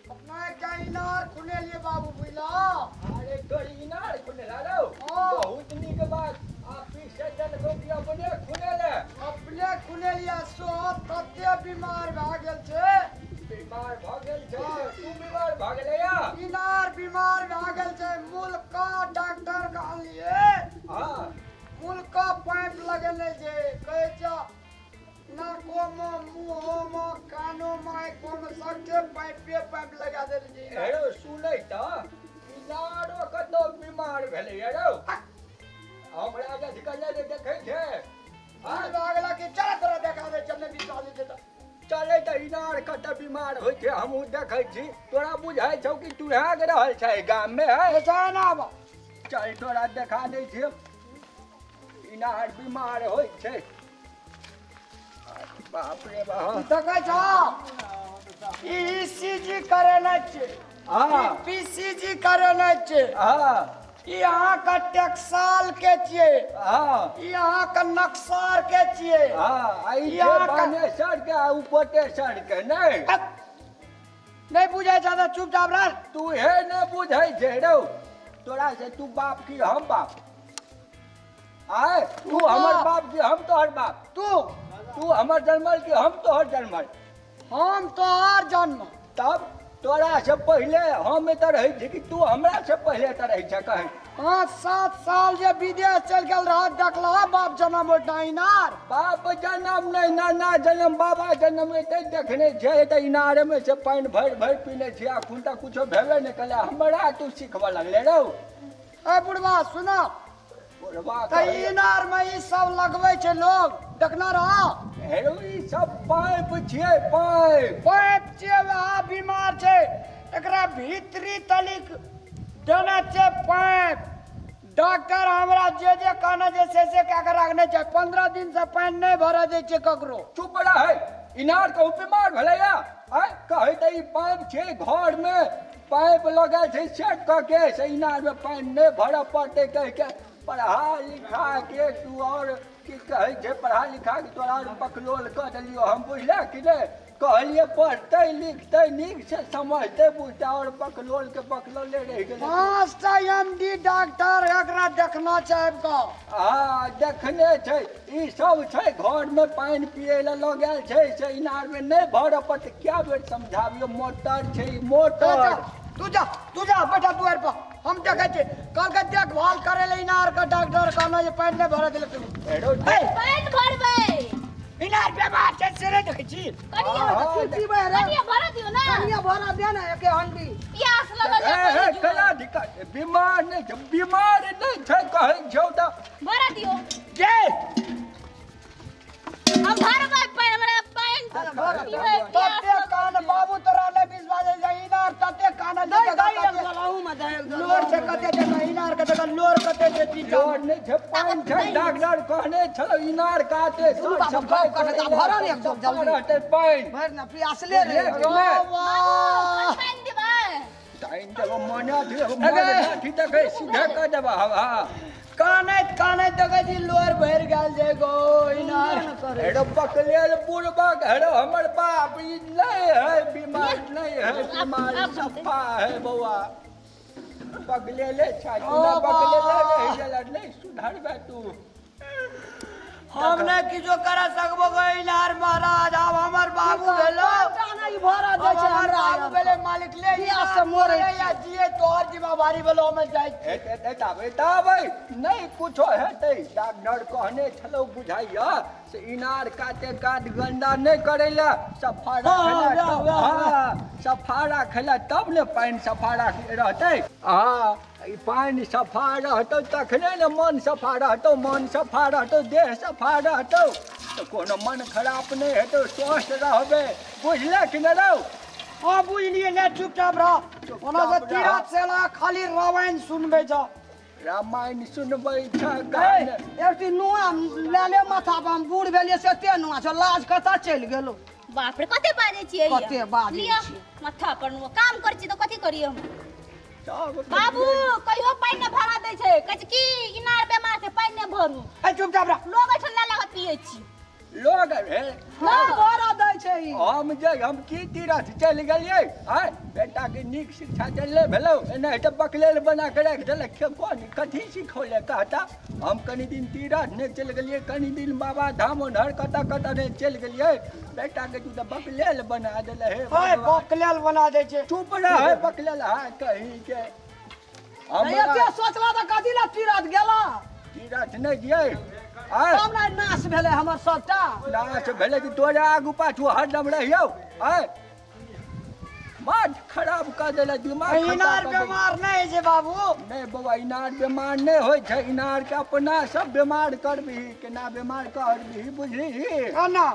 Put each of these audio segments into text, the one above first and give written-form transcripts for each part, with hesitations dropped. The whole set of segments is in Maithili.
अपना एकटा इनार खुनेलियै बाबू, बुझला? अरे तोर इनार खुनेला रौ? हाँ। बहुत नीक बात। आ पीछे देलकौ कि अपने खुनेले? अपने खुनेलियै। सो तते बीमार भए गेल छै। बीमार भऽ गेल छै? हाँ। तू बीमार भऽ गेलै या? इनार बीमार भए गेल छै। मुल्का डॉक्टर के आनलियै। मुल्का पाइप लगेने छै। कहै छै नाको मे, मुँहो मे, कानो मे, आँखो मे सबके पाइपे पाइप लगा देल छै। हेरो सुनै तऽ इनारो कतौ बीमार भेलैया रौ? हमरा जे कहले जे देखै छै। भूल भए गेला कि चल तोरा देखा दे, चल, नहि विश्वास होइ छै तऽ। चलै तऽ इनार कतऽ बीमार होइ छै, हमहूँ देखै छी। तोरा बुझाइ छौ कि तू हैग रहल छै गाममे है? पैसा ना आब। चल, तोरा देखा दै छियौ इनार बीमार होइ छै। अरे बाप रे बाप! देखै छौ, ई ईसीजी करेने छै। ई पीसीजी करेने छै। ई अहाँके टेक्साल के छियै। ई अहाँके नक्सार के छियै। आ ई ई छै अहाँके बानेसर के आ उ कोटेसर के नहि। नहि बुझै छ तऽ चुपचाप रह। तू हे नहि बुझै छै रौ। तोरा से तू बाप की हम बाप? आय तू हमर बाप की हम तोहर बाप? तू। तू हमर जन्मल की हम तोहर जन्मल? हम तोहर जन्म। तब तोरा से पहिले हम एतऽ रहै छी कि तू हमरा से पहिले एतऽ रहै छै कहीं? 5-7 साल जे विदेश चलि गेल रह, देखलह बाप जनम ओहिठाम इनार? बाप जनम नहि, नाना जनम, बाबा जनम एतै देखने छै। एतऽ इनारमे से पानि भरि भरि पीने छी। अखन तक कुछो भेबे नहि कलै। हमरा तू सिखबऽ लगले रौ? ए बुढ़वा, सुन। बुढ़वा। तऽ इनार मे ई सब लगबै छै लोग, देखना रह? हेरो, ई सब पाइप छियै, पाइप। पाइप छियै, वएह बीमार छै। एकरा भीतरी तलिक देने छै पाइप। डॉक्टर हमरा जे जे कहने छै से से कए के रखने छै। 15 दिन से पानि नहि भरऽ दै छै ककरो। चुप रहै। इनार कहूँ बीमार भेलैया? आँय, कहै तऽ ई पाइप छै, घरमे पाइप लगल छै सेट कऽ के, से इनारमे पानि नहि भरऽ पड़तै कहि के। पढ़ा लिखा के तू आओर की कहै छै, पढ़ा लिखा के तोरा आओर बकलोल कऽ देलियौ हम, बुझले कि नहि? कहलियै पढ़तै लिखतै, नीक से समझतै बुझतै, आओर बकलोल के बकलोले रहि गेलै। 5टा एमडी डॉक्टर एकरा देखना छै आबि कऽ। हँ, देखने छै। ई सब छै घरमे पानि पियै लए लऽ गेल छै, से इनारमे नहि भरऽ पड़तै। कए बेर समझाबियौ? मोटर छै ई, तू मोटर। जा, तू जा, तू जा बैठा दुआरि पर, हम देखै छियै। कहलकै देखभाल करै लए इनार के डॉक्टर कहने जे पानि नहि भरऽ देलक। हेरो। पानि भरबै। इनार बेमार छै से नहि देखै छी? कनिया। हँ, पीबै रे। कनिया, भरऽ दियौ ने। कनिया, भरा दे ने एके हंडी। प्यास लगल ए, है। हे, पानि केना दिक्कत? बीमार नहि छै, बीमार नहि छै, कहै छौ तऽ। भरऽ दियौ। जे हम भरबै पानि, हमरा पानि पीबै प्यास। तते कान बाबू, तोरा नहि विश्वास होइ छै, इनार तते कान छै। दही देखा दही कते अहू में दही एक लोर छै, कते देखा इनार के, देखा लोर कते छै पीछा। लोर नहि छै, पानि छै। डॉक्टर कहने छलो इनार काते सर बाबू, सफाइ गप कटत, करै लए, भरऽ ने एकदम सफा जल्दी। रहतै पानि। भरि ने, पियासले रे। बुझलियै कि नहि? वाह। पानि देबै। टाइम देबो मने अथी मने अथी देखै सीधे कऽ देबो। हँ। कानैत कानैत देखै छी लोर भरि गेल छै गो इनार। हेरो बकलेल बुढ़बक, हेरो हमर बाप ई नहीं है बीमार, नहीं है बीमार, सफा है बौआ। बकलेले छै तू ना, बकलेले रहि गेल, नहीं सुधरबे तू। हम नहि किछो कर सकबो गो इनार महाराज। आब हमर बाबू भेलो। नहीं भरा दै आब छै हमर हमरा। बाबू भेलै मालिक ले। पियास से मरै मरे या जिए तोहर जिम्मेवारी भेलो, हम जाइ छी। हेतै ताबे ताबे नहि कुछो हेतै। डॉक्टर कहने छलौ बुझाइया से इनार काते कात गंदा नहि करै लए, सफा राखै लए। वाह, वाह, वाह। हँ, सफा राखै लए, तब ने पानि सफा राख रहतै। हँ, ई पानि सफा रहतौ तखने ने मन सफा रहतौ। मन सफा रहतौ, देह सफा रहतौ, तऽ कोनो मन खराब नहि हेतौ, स्वस्थ रहबे। बुझले कि नहि रौ? हाँ, बुझलियै ने, चुपचाप रह। ओना से रह। तीरथ से ला खाली रामायण सुनबै छ। रामायण सुनबै छ गान। एकटी नुआ लए ले माथा पर, हम बूढ़ भेलियै से एते नुआ छौ, लाज कतऽ चलि गेलौ? बाप रे, कते बाजै छियै? कते बाजै लिअ छियै। माथा पर नुआ। काम करै छी तऽ कथी करियै हम? सब बाबू कहियो पानि नहि भरा दै छै। कहै छै की इनार बेमार छै, पानि नहि भरू। ए, चुपचाप रह। लोग एहिठाम लए लए कऽ पियै छी। लोग हे। नहि भरऽ दै छै ई। हम जे हम की तीरथ चलि गेलियै आय, बेटाके नीक शिक्षा देले भेलौ, एना तऽ बकलेल बना के राखि देलक। कोन कथी सिखौले कहता? हम कनि दिन तीरथ नहि चलि गेलियै, कनि दिन बाबा धाम ओन्हर कतऽ कतऽ नहि चलि गेलियै, बेटाके तू तऽ बकलेल बना देले। हे ओए भगवान। बकलेल बना दै छै। चुप रह, बकलेल है कहीं के। नहि हमरा एते सोचला तऽ कथी लए तीरथ गेला? तीरथ नहि जियै आय। तब ने नाश भेलै हमर सबटा। नाश भेलै कि तोरे आगू पाछू हरदम रहियौ आय, माथ खराब कऽ देले, दिमाग खराब इनार कऽ देलक। बेमार नहि होइ छै बाबू। नहि बौआ, इनार बेमार नहि होइ छै, इनारके अपना सब बेमार करबिही। केना बेमार करबिही बुझलिही? केना?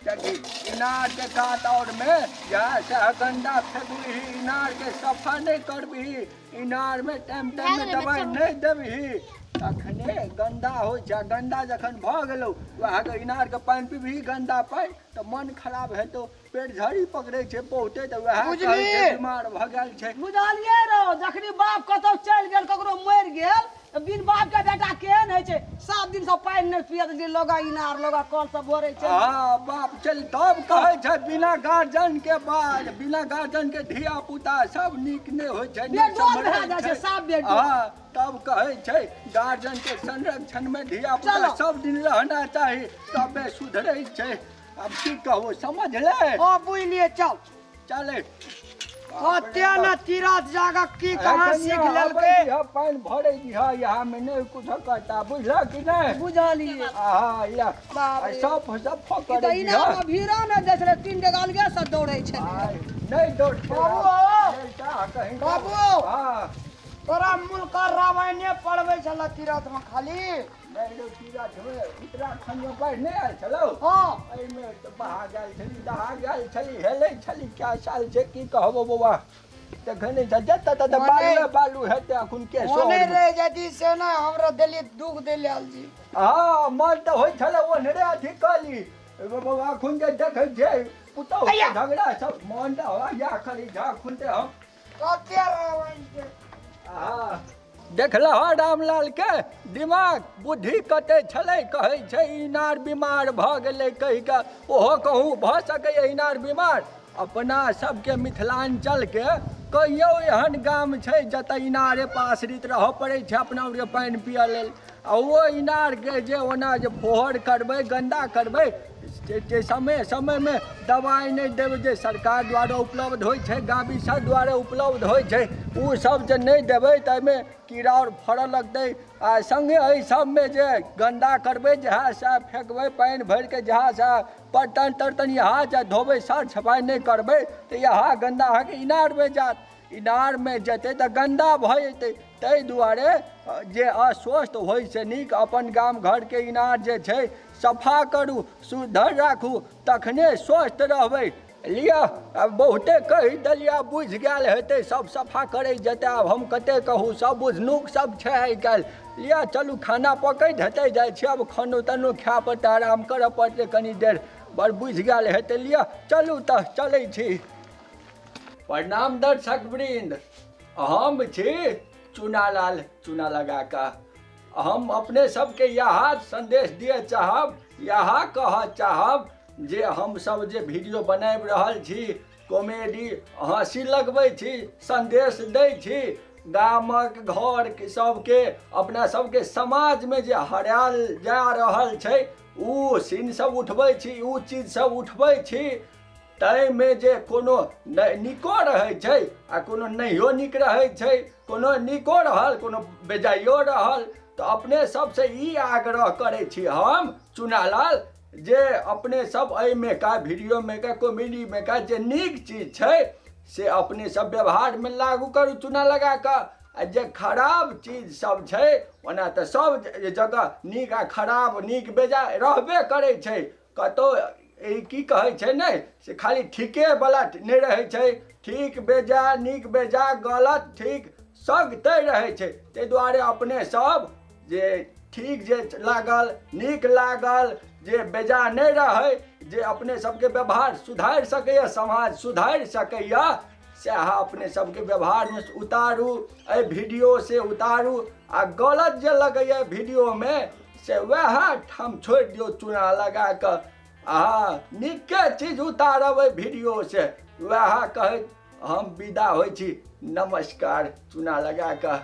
देखी, इनारके कात आओरमे जहाँ सएह गन्दा फेकबिही, इनारके सफा नहि करबिही, इनारमे टाइम टाइममे भए गेलै, दबाइ बच्चा। नहि देबही, तखने गन्दा होइ छै। आ गन्दा जखन भऽ गेलौ, वएह इनारके पानि पीबही, गन्दा पानि, तऽ मन खराब हेतौ, पेट झड़ी पकड़ै छै बहुते, तऽ वएह बुझली? कहै छै बीमार भऽ गेल छै। बुझलियै रौ, जखनी बाप कतौ चलि गेल, ककरो मरि गेल, तऽ बिन बाप के बेटा केहन होइ छै? 7 दिन से पानि नहि पियत जे लोगा इनार लोगा कल सब भरै छै। हाँ, बाप चल तब कहै छै बिना गार्जियन के बाद बिना गार्जियन के धिया पुता सब नीक नहि होइ छै, नीक बेडोल समझै भए जाइ छै, साफ बेडोल। हाँ, तब कहै छै गार्जियन के संरक्षण में धिया पुता चलो। सब दिन रहना चाही, तबे सुधरै छै। आब की कहू, समझ ले? ओ बुझलियै, चल। चले। कते ने तीरथ जागा की कहाँ सीख लेलकै। पानि भरै दिह, यहाँ में नहि कुछ करता, बुझलह कि नहि? बुझलियै। हाँ, या बाप रे। सब सब ई करै तऽ दिह। इनार मे भीड़ा नहि दै छलै, तीन डेग अलगे से दौड़ै छलै। आय, नहि दौड़ते। बाबू। नहि जा कहीं। बाबू। हाँ। तोरा मुल्क रामायणे पढ़बै छल तीरथ में खाली? नहि रौ, तीरथ मे उत्तराखंड मे बाढ़ि नहि आयल छलौ? हाँ। एहिमे तऽ बहा गेल छली, दहा गेल छली, हेलै छली क्या साल छै, की कहबो बौआ, देखै नहि छै जतऽ ततऽ मने- बालुए बालू हेतै अखुन के ओने शहरमे। रह जाती से ने हमरा देली दुख देली आल जी। हँ, मन तऽ होइ छलै ओन्हरे अथी कऽ ली बौआ, अखुन जे देखै छियै पुतहु के अय्या। झगड़ा सब, मन तऽ होइया खाली झा अखुन तऽ हम कते रामायण के आहा, देखलह रामलाल के दिमाग बुद्धि कते छलै? कहै छै इनार बीमार भऽ गेलै कहि कऽ, ओहो कहूँ भऽ सकैए इनार बीमार? अपना सबके मिथिलाञ्चलके कहियो एहन गाम छै जतऽ इनारे पर आश्रित रहऽ पड़ै छै अपना आरके पानि पिअ लेल? आ ओ इनारके जे ओना जे फोहर करबै, गन्दा करबै, जे समय समयमे दबाइ नहि देबै, जे सरकार द्वारा उपलब्ध होइ छै, गाबी सब द्वारा उपलब्ध होइ छै, ओ सब जे नहि देबै तऽ एहिमे कीड़ा आओर फड़ऽ लगतै। आ सङ्गे एहि सबमे जे गन्दा करबै, जहाँ सएह फेकबै, पानि भरिके जहाँ सएह बर्तन तर्तन यहाँ जे धोबै, सर सफाइ नहि करबै, तऽ इएह गन्दा अहाँके इनारमे जायत। इनारमे जेतै तऽ गन्दा भऽ जेतै। ताहि दुआरे जे अस्वस्थ होइसँ नीक अपन गाम घरके इनार जे छै सफा करू, सुधर राखू, तखने स्वस्थ रहबै। लिअ, आब बहुते कहि देलियै, बुझि गेल हेतै सब, सफा करै जेतै। आब हम कते कहू, सब बुझनुक सब छै आइ काल्हि। लिअ चलू, खाना पकैत हेतै, जाइ छी आब खानो तानो खाय पड़तै, आराम करऽ पड़तै कनि देर। बड़ बुझि गेल हेतै। लिअ चलू तऽ चलै छी। प्रणाम दर्शक वृन्द, हम छी चुनालाल चुना लगा कऽ। हम अपने सबके इएह संदेश दिअ चाहब, इएह कहऽ चाहब जे हमसब जे वीडियो बनाबि रहल छी, कॉमेडी हँसी लगबै छी, संदेश दै छी गामक घर सबके, अपना सबके समाजमे जे हरायल जा रहल छै ओ सीन सब उठबै छी, ओ चीज सब उठबै छी। ताहिमे जे कोनो नीको रहै छै आ कोनो नहियो नीक रहै छै, कोनो नीको रहल, कोनो बेजाइयो रहल, तऽ अपने सबसँ ई आग्रह करै छी हम चुनालाल जे अपने सब एहिमे का वीडियोमे का कॉमेडीमे का जे नीक चीज छै से अपने सब व्यवहारमे लागू करू चुना लगा कऽ, आ जे खराब चीज सब छै, ओना तऽ सब जगह नीक आ खराब, नीक बेजाय रहबे करै छै। कतहु ई की कहै छै ने से खाली ठीकेवला नहि रहै छै, ठीक बेजाय, नीक बेजाय, गलत ठीक सभतरि रहै छै। ताहि दुआरे अपने सब जे ठीक जे लागल, नीक लागल, जे बेजाय नहि रहै, जे अपने सबके व्यवहार सुधारि सकैए, समाज सुधारि सकैए, सएह अपने सबके व्यवहारमे उतारू, एहि वीडियोसँ उतारू, आ गलत जे लगैए वीडियोमे से वएह ठाम छोड़ि दियौ चूना लगा कऽ। आ नीके चीज उतारब एहि वीडियो से। वएह कहैत हम विदा होइ छी। नमस्कार। चूना लगा कऽ।